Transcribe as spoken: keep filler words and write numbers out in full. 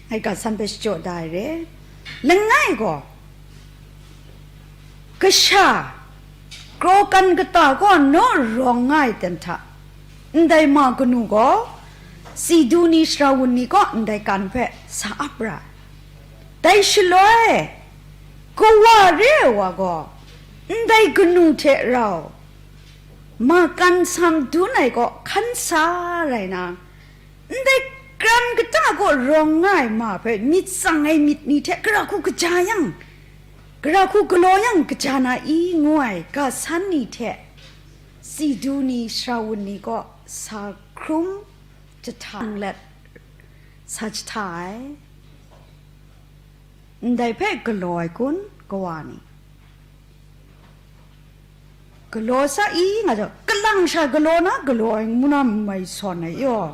Ngai ga san hpe shachyaw da ai re. Langai gaw, kasha, kraw kan kata kaw naw rawng nga ai ten hta, ndai ma kanu gaw, Sidu ni shara wun ni kaw ndai kan hpe sa ap ra ai. Dai shaloi, kawa re ai wa gaw, ndai kanu hte rau, ma kan sam dun ai kaw hkan sa rai na, ndai kran kata kaw rawng nga ai ma hpe myit tsang ai myit ni hte gara hku kaja yang, gara hku galaw yang kaja na i ngu ai ga san ni hte, Sidu ni shara wun ni kaw sa hkrum jahta let sa jahta ai. Ndai hpe galaw ai kun, kawa ni? Galaw sa i nga jaw, kalang sha galaw na, galaw ai ngu na mai sawn ai yaw.